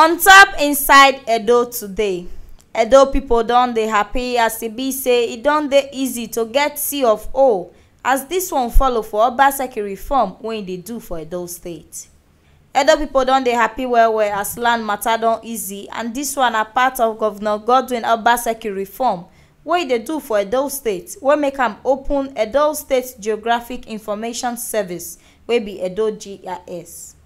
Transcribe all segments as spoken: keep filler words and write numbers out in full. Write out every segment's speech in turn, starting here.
On top inside Edo today, Edo pipo don dey happy as e be say e don dey easy to get C of O, as dis one follow for Obaseki reform wey e dey do for Edo State. Edo pipo don dey happy well well as land matter don easy, and dis one na part of Governor Godwin Obaseki reform wey e dey do for Edo State, wey make am open Edo State Geographic Information Service, wey be Edo G I S.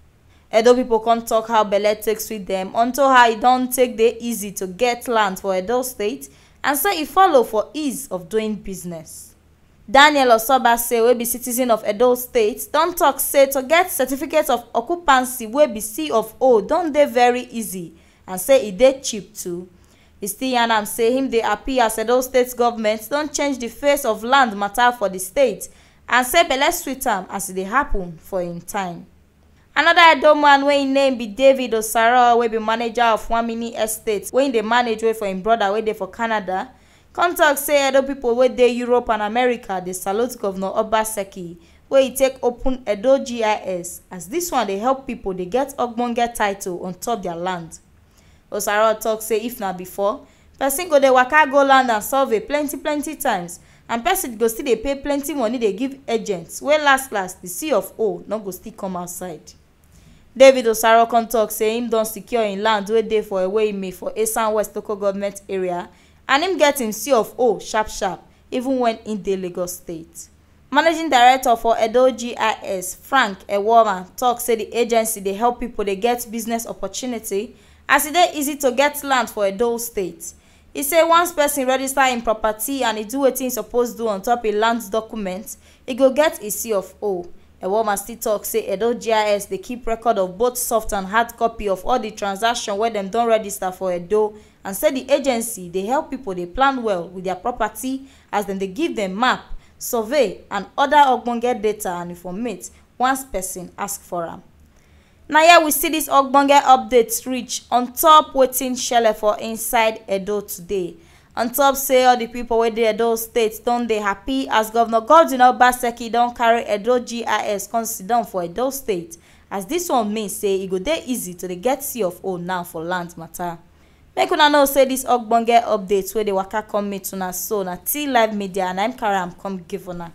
Edo pipo come talk how belle take sweet dem unto how e don take dey easy to get land for Edo State, and say e follow for ease of doing business. Daniel Osoba say, wey be citizen of Edo State, don talk say to get certificate of occupancy wey be C of O don dey very easy, and say e dey cheap too. E still yarn am say him dey happy as Edo State government don change the face of land matter for the state, and say belle sweet am as e dey happen for im time. Another Edo man wey im name be David Osaro, wey be manager of one mini estate wey im dey manage wey for im brother wey dey for Canada, come talk say Edo people wey dey Europe and America dey salute Governor Obaseki wey e take open Edo G I S, as this one dey help people dey get ogbonge title on top their land. Osaro talk say if na before, person go dey waka go land and survey plenty plenty times, and person go still dey pay plenty money dey give agents, wey last last the C of O no go still come outside. David Osaro come talk say him don secure im land wey dey for Eweime for Esan West local government area, and him get im C of O sharp sharp, even when im dey Lagos State. Managing Director for Edo G I S, Frank Ewoma, talk say the agency dey help people dey get business opportunity, as e dey easy to get land for Edo State. E say once person register im property and e do wetin e suppose do on top im land document, e go get e C of O. Ewoma still talk say Edo G I S dey keep record of both soft and hard copy of all the transaction wey dem don register for Edo, and say the agency dey help people dey plan well with their property, as dem dey give dem map, survey and other ogbonge data and informate once person ask for am. Na here we see this ogbonge update reach on top wetin shele for inside Edo today. On top say all the people wey dey Edo State don dey happy as Governor Godwin Obaseki don carry Edo G I S come sit down for Edo State, as this one mean say e go dey easy to dey get C of O now for land matter. Make una know say this ogbonge update wey dey waka come meet una so na T Live Media na im carry am come give una.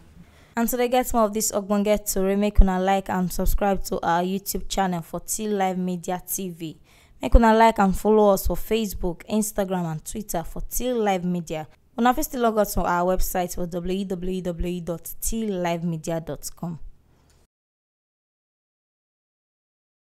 And to dey get more of this ogbonge tori, make una like and subscribe to our YouTube channel for T Live Media T V. Make una like and follow us for Facebook, Instagram and Twitter for T Live Media. Una fit still log on to our website for w w w dot t live media dot com.